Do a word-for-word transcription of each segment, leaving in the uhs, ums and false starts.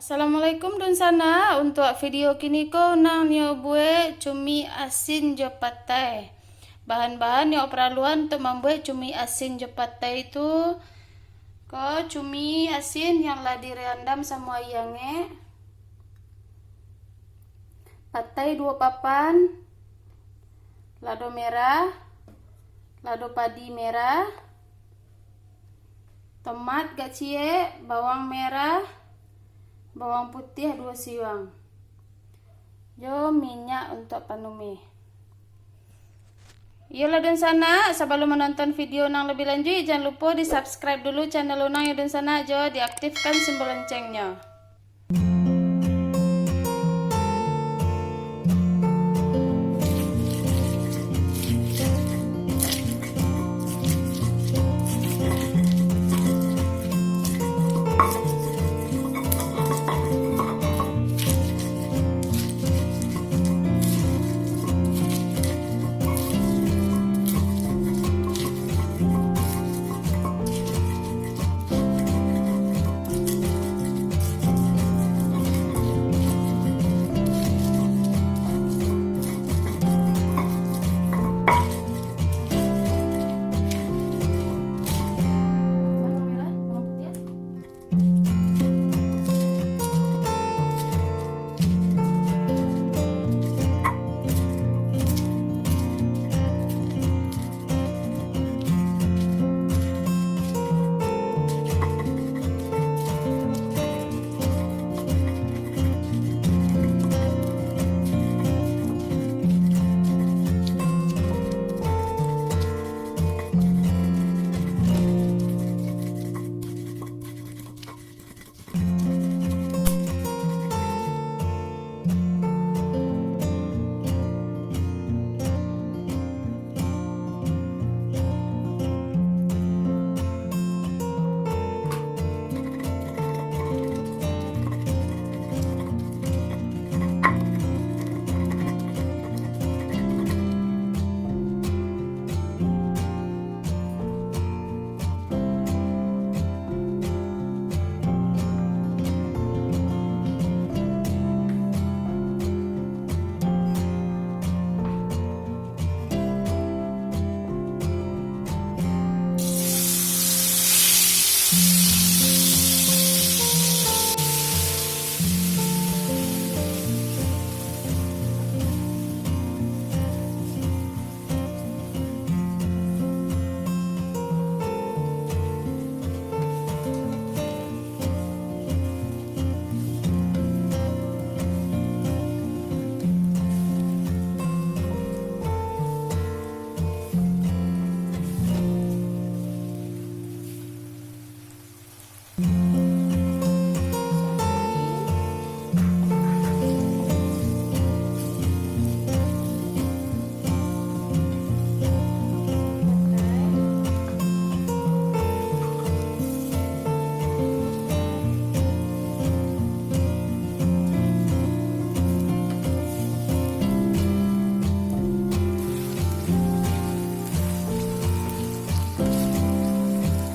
Assalamualaikum dunsanak, untuak video kini ko unang nio buek cumi asin jo patai. Bahan-bahan nio paraluan untuak mambuek cumi asin jo patai tu, ko cumi asin yang lah dirandam samo aia angek, patai duo papan, lado merah, lado padi merah, tomat agak ciek, bawang merah, bawang putiah duo siuang, jo minyak untuak panumih. Iyolah dunsanak, sabalum manonton video nan labiah lanjuik, jan lupo di-subscribe dulu channel unang yo dunsanak, jo diaktifkan simbol loncengnya.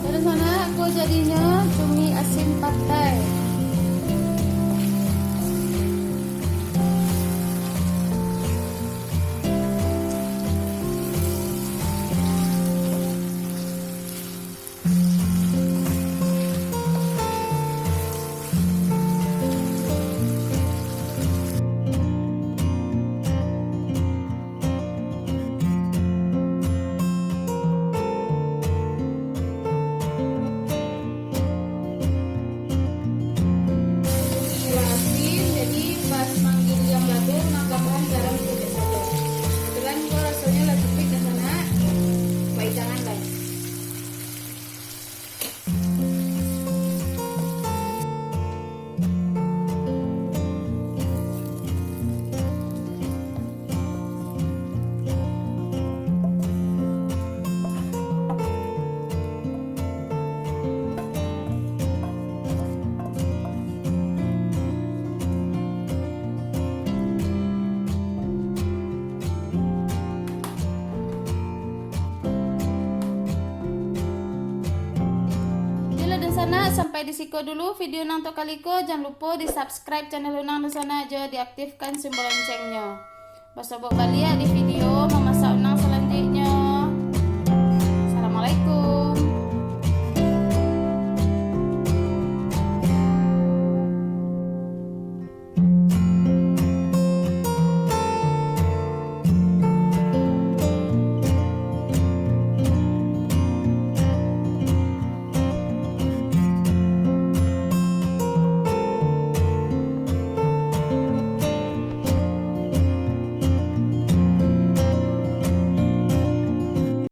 Dunsanak, ko jadinyo cumi asin patai. Sampai di siko dulu video nan tokali ko. Jan lupo di subscribe channel Unang Dunsanak jo diaktifkan simbol loncengnya. Basobok baliak di video